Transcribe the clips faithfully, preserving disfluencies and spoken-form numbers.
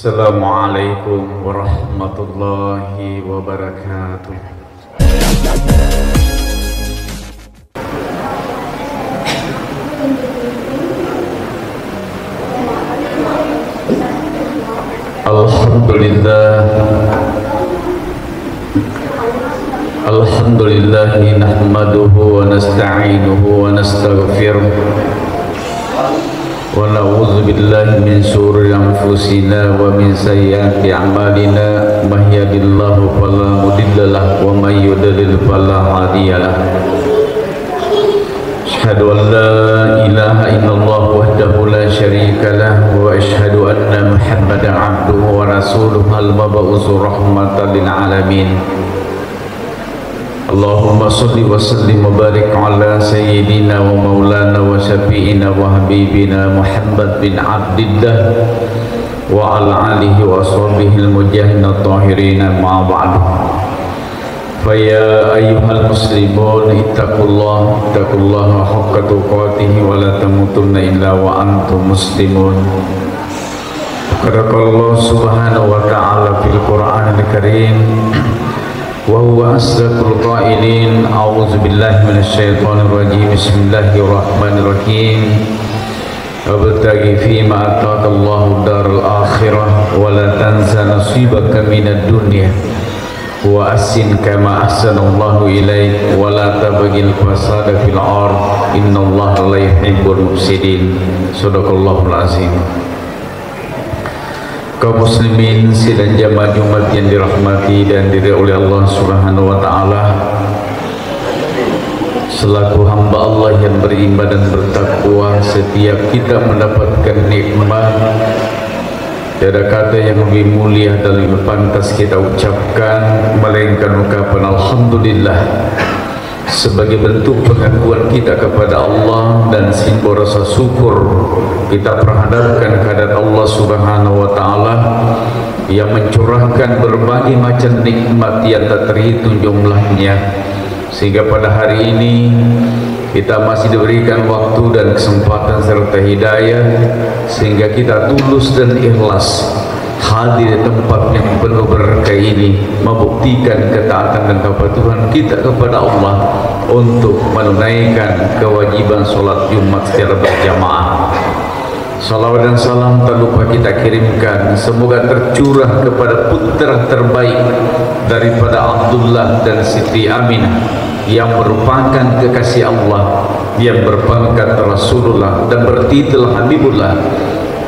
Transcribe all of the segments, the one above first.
Assalamualaikum warahmatullahi wabarakatuh. Alhamdulillah. Alhamdulillah, nahmaduhu wa nasta'inuhu wa nastaghfiruh. Wa na'udzu billahi min syururi anfusina wa min sayyiati a'malina. May yahdihillahu fala mudhillalah wa may yudlil fala hadiyalah. Asyhadu an la ilaha illallah wahdahu la syarika lah, wa asyhadu anna Muhammadan abduhu wa rasuluh al-mab'usu rahmatan lil alamin. Allahumma shalli wa sallim wa barik ala sayyidina wa maulana wa syafi'ina wa habibina Muhammad bin Abdillah wa ala alihi wa ashabihi al-mujahidin at-tahirin, amma ba'du. Fa ya ayyuhal muslimun, ittaqullah, ittaqullaha haqqa tuqatih wa la tamutunna illa wa antum muslimun. Qad qala Allah subhanahu wa ta'ala fil Qur'anil Karim, wa huwa asdaqul qailin. A'udzu billahi minasy syaithanir rajim. Bismillahirrahmanirrahim. Wabtaghi fima ataka Allahu daral akhirah wa la tansa nasibaka minad dunya wa ahsin kama ahsanallahu ilaik wa la tabghil fasada fil ard innallaha la yuhibbul mufsidin. Sadaqallahul azim. Kaum muslimin sidang jamaah Jumat yang dirahmati dan diridhai oleh Allah Subhanahu wa Ta'ala, selaku hamba Allah yang beriman dan bertakwa, setiap kita mendapatkan nikmat, tiada kata yang lebih mulia dan lebih pantas kita ucapkan melainkan ungkapan alhamdulillah. Sebagai bentuk pengakuan kita kepada Allah dan simbol rasa syukur kita perhadapkan kehadirat Allah Subhanahu wa Ta'ala yang mencurahkan berbagai macam nikmat yang tak terhitung jumlahnya, sehingga pada hari ini kita masih diberikan waktu dan kesempatan serta hidayah, sehingga kita tulus dan ikhlas hadir di tempat yang penuh berkah ini, membuktikan ketaatan dan kepatuhan kita kepada Allah untuk menunaikan kewajiban sholat Jumat secara berjamaah. Salawat dan salam tak lupa kita kirimkan, semoga tercurah kepada putra terbaik daripada Abdullah dan Siti Aminah, yang merupakan kekasih Allah, yang berpangkat Rasulullah dan bertitel Habibullah.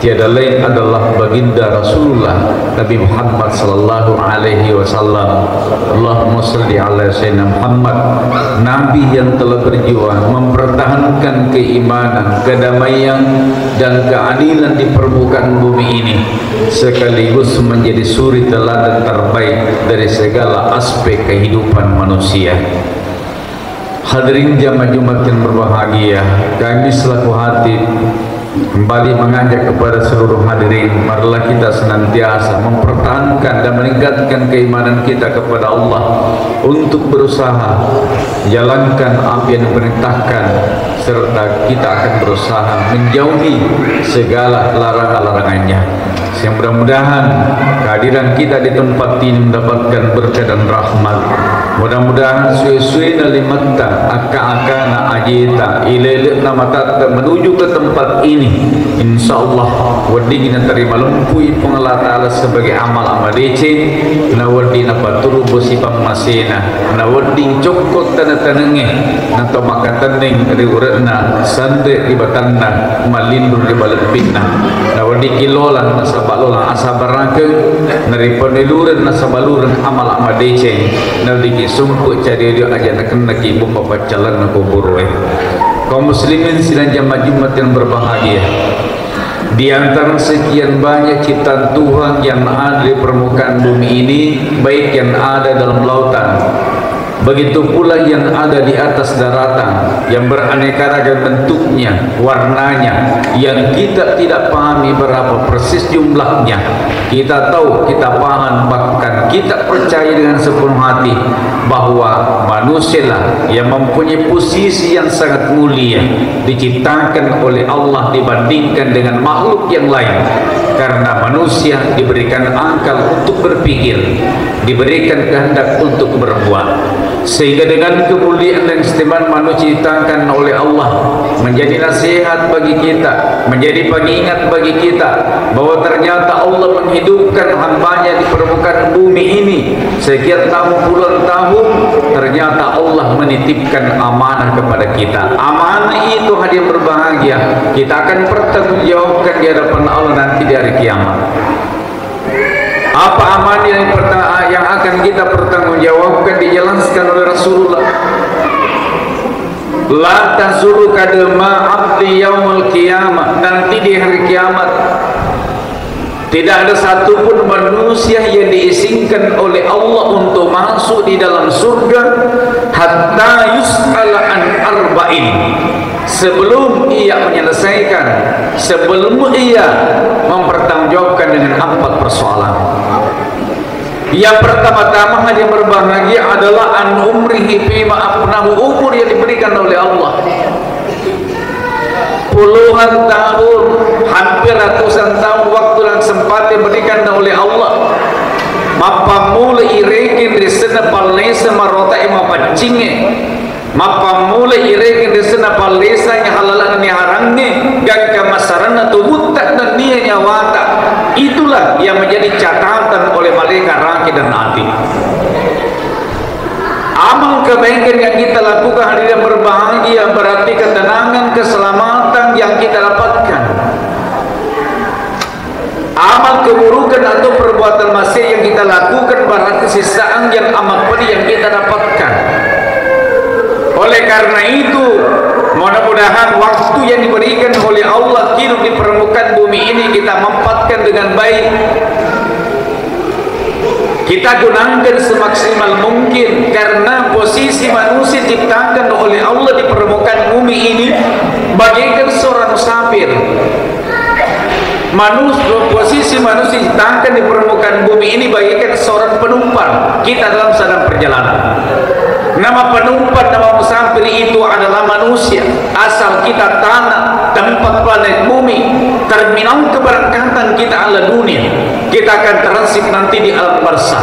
Tiada lain adalah baginda Rasulullah Nabi Muhammad sallallahu alaihi wasallam. Allahumma salli ala Sayyidina Muhammad, Nabi yang telah berjuang mempertahankan keimanan, kedamaian, dan keadilan di permukaan bumi ini, sekaligus menjadi suri teladan terbaik dari segala aspek kehidupan manusia. Hadirin jamaah Jumat yang berbahagia, kami selaku khatib kembali mengajak kepada seluruh hadirin, marilah kita senantiasa mempertahankan dan meningkatkan keimanan kita kepada Allah untuk berusaha jalankan apa yang diperintahkan, serta kita akan berusaha menjauhi segala larangan-larangannya. Yang mudah-mudahan kehadiran kita di tempat ini mendapatkan berkah dan rahmat. Mudah-mudahan suwe-suwena limetta, akka-akkana, ajeta, ilele'na matatta menuju ke tempat ini, insya Allah wedding naterima lempui Puang Allah Ta'ala sebagai amal madeceng, na wedding napaturu bosi pammasena, na wedding cokko tane-tanengnge, na to makatenneng ri ure'na, sanre ri batanna, mallinrung ri baleppinna. Na weddikki lolang nasaba lolang asabarakeng, na ripanelureng nasaba lureng amal madeceng, na weddikki sumpu cadio-dio aja nakennaki bomba paccalanna kuburoe. Kaum muslimin sidang jamaah Jumat yang berbahagia, di antara sekian banyak ciptaan Tuhan yang ada di permukaan bumi ini, baik yang ada dalam lautan, Begitu pula yang ada di atas daratan, yang beraneka ragam bentuknya, warnanya, yang kita tidak pahami berapa persis jumlahnya. Kita tahu, kita paham, bahkan kita percaya dengan sepenuh hati bahwa manusialah yang mempunyai posisi yang sangat mulia, diciptakan oleh Allah dibandingkan dengan makhluk yang lain. Karena manusia diberikan akal untuk berpikir, diberikan kehendak untuk berbuat. Sehingga dengan kemuliaan dan keistimewaan manusia diciptakan oleh Allah, menjadi nasihat bagi kita, menjadi pengingat bagi kita bahwa ternyata Allah menghidupkan hambanya di permukaan bumi ini sekian tahun, puluhan tahun. Ternyata Allah menitipkan amanah kepada kita. Amanah itu, hadirin berbahagia, kita akan pertanggungjawabkan di hadapan Allah nanti di hari kiamat. Apa amanah yang perta-, yang akan kita pertanggungjawabkan, dijelaskan oleh Rasulullah? La tazulu qadama abdi yaumal qiyamah, nanti di hari kiamat tidak ada satupun manusia yang diizinkan oleh Allah untuk masuk di dalam surga hatta yus'ala an arba'in, sebelum ia menyelesaikan, sebelum ia mempertanggungjawabkan dengan empat persoalan. Yang pertama-tama, hadirin berbahagia, adalah an umrihi fima afnahu, umur yang diberikan oleh Allah. Puluhan tahun, hampir ratusan tahun waktu dan kesempatan diberikan oleh Allah. Mappammula irekeng ri senna pallesa marota e mapaccinge. Mappammula irekeng ri senna pallesa ni halalana ni harangnge, gangka masaranna tubutta nennia nyawata. Itulah yang menjadi catatan oleh malaikat Raqib dan Atid. Amal kebaikan yang kita lakukan, hadirin berbahagia, berarti ketenangan, keselamatan yang kita dapatkan. Amal keburukan atau perbuatan maksiat yang kita lakukan berarti siksaan yang amat pedih yang kita dapatkan. Oleh karena itu, mudah-mudahan waktu yang diberikan oleh Allah hidup di permukaan bumi ini kita manfaatkan dengan baik. Kita gunakan semaksimal mungkin, karena posisi manusia diciptakan oleh Allah di permukaan bumi ini bagaikan seorang musafir. Manus-, posisi manusia diciptakan di permukaan bumi ini bagaikan seorang penumpang. Kita dalam sedang perjalanan. Nama penumpang, nama musafir itu adalah manusia. Asal kita tanah, tempat planet bumi, terminal keberangkatan kita adalah dunia. Kita akan transit nanti di alam barzah.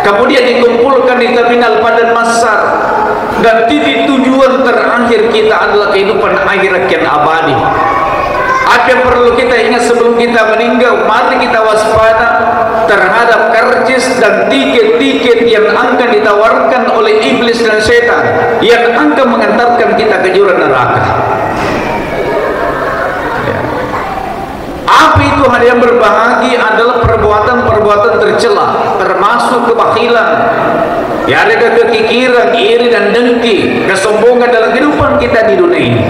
Kemudian dikumpulkan di terminal padang mahsyar. Dan titik tujuan terakhir kita adalah kehidupan akhirat yang abadi. Apa yang perlu kita ingat sebelum kita meninggal? Mari kita waspada terhadap karcis dan tiket-tiket yang akan ditawarkan oleh iblis dan setan yang akan mengantarkan kita ke jurang neraka. Ya. Apa itu, hadirin berbahagia, adalah perbuatan-perbuatan tercela, termasuk kebakhilan, yarega kekikiran, iri dan dengki, kesombongan dalam kehidupan kita di dunia ini.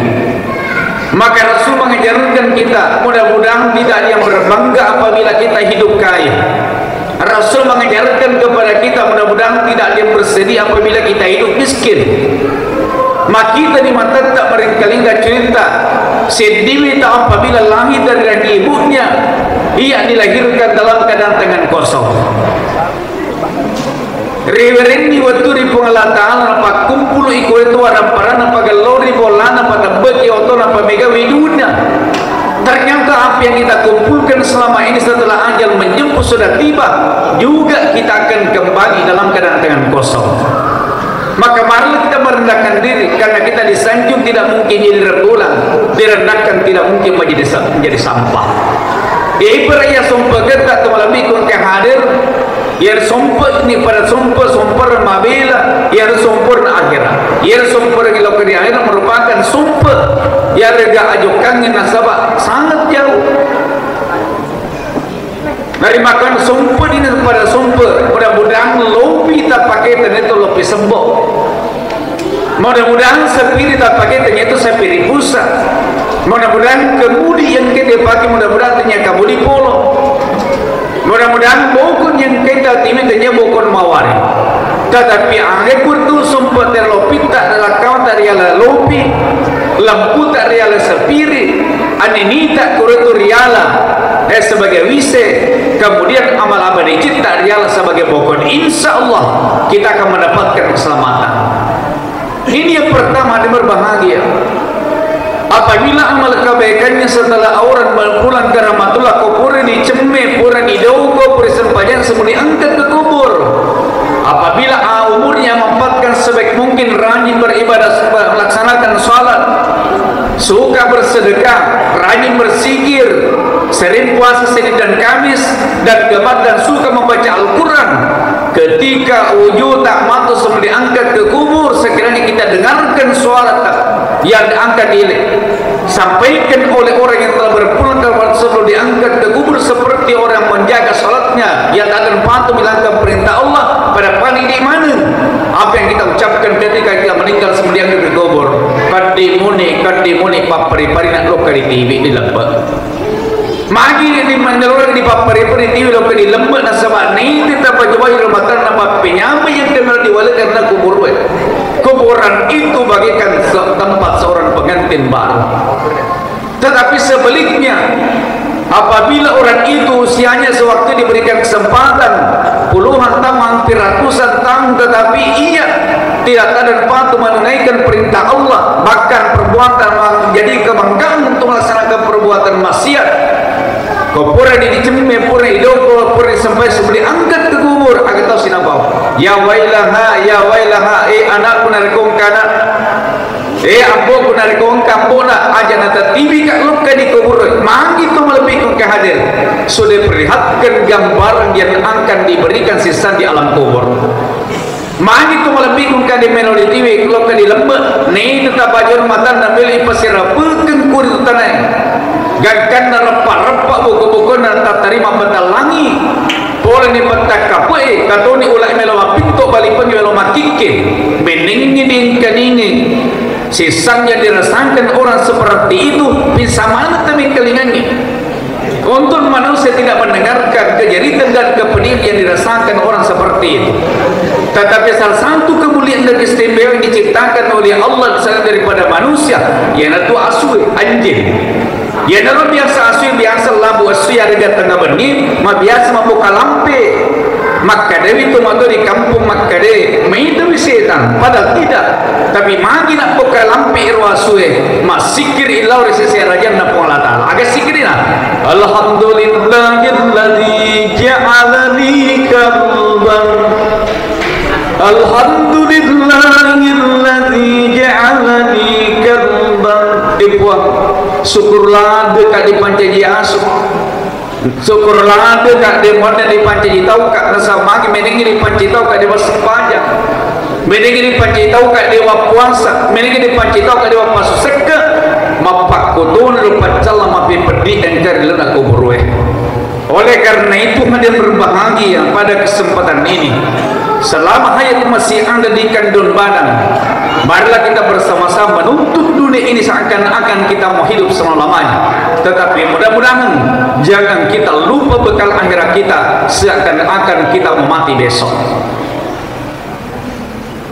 Maka Rasul mengajarkan kita, mudah-mudahan tidak ada yang berbangga apabila kita hidup kaya. Rasul mengajarkan kepada kita, mudah-mudahan tidak ada yang bersedih apabila kita hidup miskin. Makita ni matatta meringkalinga cerita seddiwi tau apabila lahir dari rahim ibunya, ia dilahirkan dalam keadaan tangan kosong. Riwerenni wettu ri Puang Allah Ta'ala napakkumpulu iko itu waramparanna, pagellori bollana, patebbeki otona, pamegawi dunia. Ternyata apa yang kita kumpulkan selama ini setelah ajal menjemput sudah tiba, juga kita akan kembali dalam keadaan tangan kosong. Maka marilah kita merendahkan diri, karena kita disanjung tidak mungkin jadi rembulan, direndahkan tidak mungkin menjadi sa-, menjadi sampah. Ibarat iya sompegetta tu malebbiku engka hadir, iya sompe ni pada sompe, sompereng mabela, iya sompereng akhirat. Iya sompereng lokka ri akhirat merupakan sompe yarega ajokkangngi nasaba sangat jauh. Narimakkuan sompe ni pada sompe, mudah-mudahan lopi tapaketa ni tu lopi sebbo. Mudah-mudahan sapiri tapaketa ni tu sapiri pusa. Mudah-mudahan kemudi yang kita pakai, mudah-mudahan tanya kemudi polo. Mudah-mudahan bokon yang kita timi tanya bokon mawari. Tetapi aga kurtu sumpah terlopitta, lakkautta riala lopi, lamputa riala sapiri, aninita kurutu riala, eh, sebagai wise, kemudian amal abadi citta riala sebagai bokon. Insya Allah kita akan mendapatkan keselamatan. Ini yang pertama, yang berbahagia. Apabila amal kebaikannya setelah orang pulang ke rahmatullah, ko pura dicemme, pura didoko, pura sempajang, semua diangkat ke kubur. Apabila, ah, umurnya mampatkan sebaik mungkin, rajin beribadah, melaksanakan salat, suka bersedekah, rajin berzikir, sering puasa Senin dan Kamis, dan gemar dan suka membaca Al-Quran, ketika wujuta matu sebelum diangkat ke kubur, sekiranya kita dengarkan suara yang diangkat ini, sampaikan oleh orang yang telah berpulang ke, sebelum diangkat ke kubur, seperti orang menjaga salatnya, yang tak ada patuh melanggar perintah Allah, pada paling di mana? Apa yang kita ucapkan ketika kita meninggal sebelum diangkat ke kubur? Kedimuni, kedimuni, papari-pari nak lokka di T V di lembek. Magi di menyeluruh di papari-pari T V lokka di lembek, nasaba niti tapajawai rumah tangga, mappenyamai yang kenal di wale karena kubur we. Kuburan itu bagaikan se-, tempat seorang pengantin baru. Tetapi sebaliknya, apabila orang itu usianya sewaktu diberikan kesempatan puluhan tahun, hampir ratusan tahun, tetapi ia tidak taat dan patuh menunaikan perintah Allah, bahkan perbuatan menjadi kebanggaan untuk melaksanakan perbuatan maksiat, ko pura dicemme, pura idoko, pura disempai sebelum diangkat ke kubur, aga tau sinapau. Ya wailaha, ya wailaha, eh anakku narekongkana. Eh, ambo'ku narekko engka ambo'na, aja' natattiwika lokka di kubur. Magi to malebbiku engka hadir. Sudah perlihatkan gambaran yang akan diberikan siksa di alam kubur. Magi to malebbiku engka de' melo ditiwi lokka di lembek. Nai tetap ajar matanna melo ipasirapekeng kuri tanae. Gangkanna reppa-reppa buku-bukuna tatarima batang langi. Poleni pettakkapu'e, katoni ula' melo mappitto, balipengngi melo makkikke. Benengngi diengkaningi. Sisang yang dirasakan orang seperti itu, bisa mana temengkalingangi. Untung manusia tidak mendengarkan kejeritan dan kepedihan yang dirasakan orang seperti itu. Tetapi salah satu kemuliaan dan keistimewaan yang diciptakan oleh Allah di sana daripada manusia, iyanatu asue, anjing. Iyanaro biasa asue, biasa labu asue, iyarega tengnga benni, mabiasa mabbuka lampe. Makkedawi tomatoa di kampong makkeda, maitawi setang, padahal tidak. Tapi magi nabbukka lampe ero asue, massikkiri lao ri sese arajanna Puang Allah Taala. Aga sikkirina? Alhamdulillahilladzi ja'alani karban. Alhamdulillahilladzi ja'alani karban. Eh, Puang, syukur ladeka dipancaji asu. Syukur ladeka de' muanna dipancaji tauka, nasaba magi menengngi dipancaji tauka de' massempajang. Menengngi dipancaji tauka de' mappuasa, menengngi dipancaji tauka de' mappasu sekke, mappakkutuna ro paccalla mappeppeddi engka ri lalenna kuburue. Oleh karena itu, hadirin berbahagia, pada kesempatan ini, selama hayat masih ada di kandung badan, marilah kita bersama-sama menuntut dunia ini seakan-akan kita mau hidup selama-lamanya. Tetapi mudah-mudahan jangan kita lupa bekal akhirat kita seakan-akan kita mau mati besok.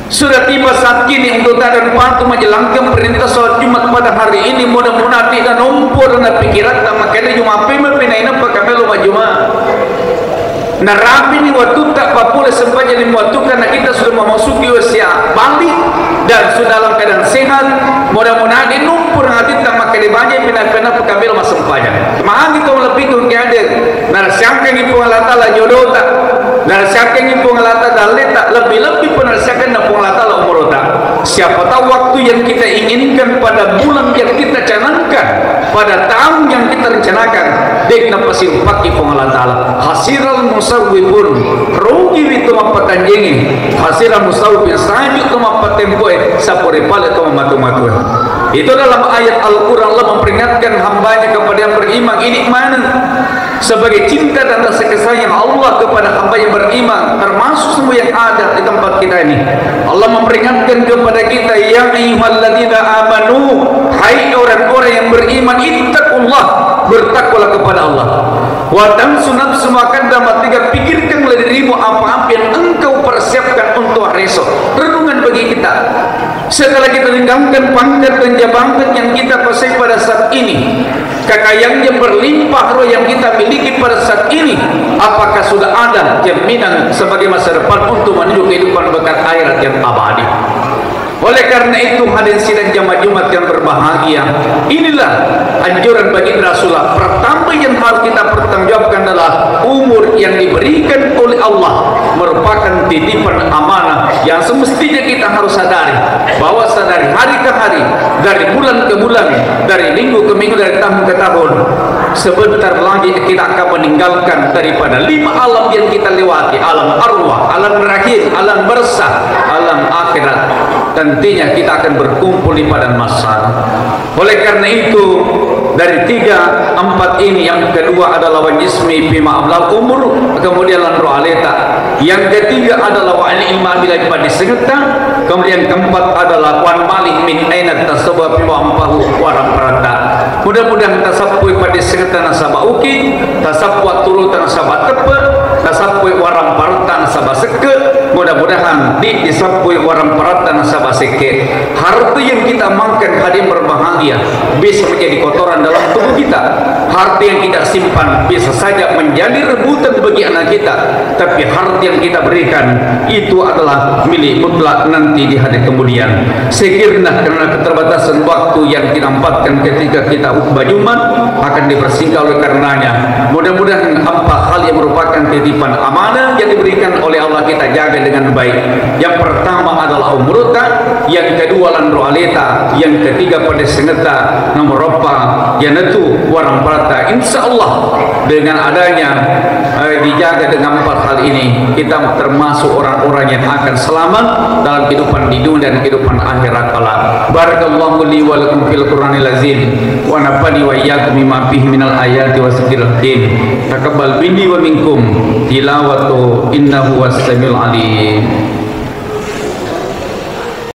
Sudah tiba saat kini untuk taat dan patuh menjalankan perintah sholat Jumat pada hari ini. Mudah-mudahan tidak nompo ri pikkiratta, makanya Jumat pemepina inappa kamelo majuma. Narapini wattutta papole sempajang lima wattu, karena kita sudah memasuki usia balik dan sudah dalam keadaan sehat. Mudah-mudahan inumpu dengan atitta makkeda baja pina-pina pakamelo massempajang. Magi to lebih tu hadir. Narasiangkangi Puang Allah Taala jodota. Narasiangkangi Puang Allah Taala dalleta. Lebih-lebih penarasiangkan Puang Allah Taala umurota. Siapa tahu waktu yang kita inginkan pada bulan yang kita canangkan, pada tahun yang kita rencanakan, de' napasiruppakki Puang Allah Taala. Khasiral musawwifun, rugiwi tu mappatanjengi. Khasiral musawwifin, saju tu mappattempoe, sapore pale tu matu-matue. Itu dalam ayat Al-Quran Allah memperingatkan hambanya kepada yang beriman, ini mana? Sebagai cinta dan rasa kasih sayang Allah kepada hamba yang beriman, termasuk semua yang ada di tempat kita ini. Allah memperingatkan kepada kita, "Ya ayyuhalladzina amanu," hai orang-orang yang beriman, "ittaqullah," bertakwalah kepada Allah. "Wa tansu nafsu ma qaddamat," pikirkanlah dirimu apa-apa yang engkau persiapkan untuk Setelah kita tinggalkan pangkat dan jabatan yang kita kuasai pada saat ini, kekayaan yang berlimpah ruah yang kita miliki pada saat ini, apakah sudah ada jaminan sebagai masa depan untuk menuju kehidupan bekal akhirat yang abadi? Oleh karena itu, hadirin sidang jamaah Jumat yang berbahagia, inilah anjuran baginda Rasulullah. Pertama yang harus kita pertanggungjawabkan adalah umur yang diberikan oleh Allah merupakan titipan amanah yang semestinya kita harus sadari bahwa sadari hari ke hari, dari bulan ke bulan, dari minggu ke minggu, dari tahun ke tahun, sebentar lagi kita akan meninggalkan daripada lima alam yang kita lewati, alam arwah, alam rahim, alam barzah, alam akhirat. Tentunya kita akan berkumpul di padang mahsyar. Oleh karena itu, dari tiga, empat ini, yang kedua adalah wal jismi fima ablah, umur, kemudian lanro aleta. Yang ketiga adalah wal ilmi bima yufidhu, kemudian keempat adalah wal mali min aina iktasaba fima anfaqahu, waramparata. Mudah-mudahan tasappui padisengetta nasaba uki, tasappui atturuta nasaba teppe, tasappui waramparata nasaba sekke. Mudah-mudahan di disappui waramparata nasaba sekke. Harta yang kita amankan, hadirin berbahagia, bisa menjadi kotoran dalam tubuh kita. Harta yang kita simpan bisa saja menjadi rebutan bagi anak kita. Tapi harta yang kita berikan itu adalah milik mutlak nanti di hari kemudian. Sekiranya karena keterbatasan waktu yang kita empatkan ketika kita khutbah Jumat akan dipersingkat oleh karenanya. Mudah-mudahan empat hal yang merupakan titipan amanah yang diberikan oleh Allah kita jaga dengan baik. Yang pertama adalah umurta, yang kedua lanro aleta, yang ketiga padisengetta, nomor empat iyanatu waramparata. Insya Allah dengan adanya eh, dijaga dengan empat hal ini, kita termasuk orang-orang yang akan selamat dalam kehidupan di dunia dan kehidupan akhirat kelak. Barakallahu li wa lakum fil Qur'anil azim, wa nafa'ani wa iyyakum bima fihi minal ayati wa dzikril hakim. Taqabbal minni wa minkum tilawatu innahu huwas samiul alim.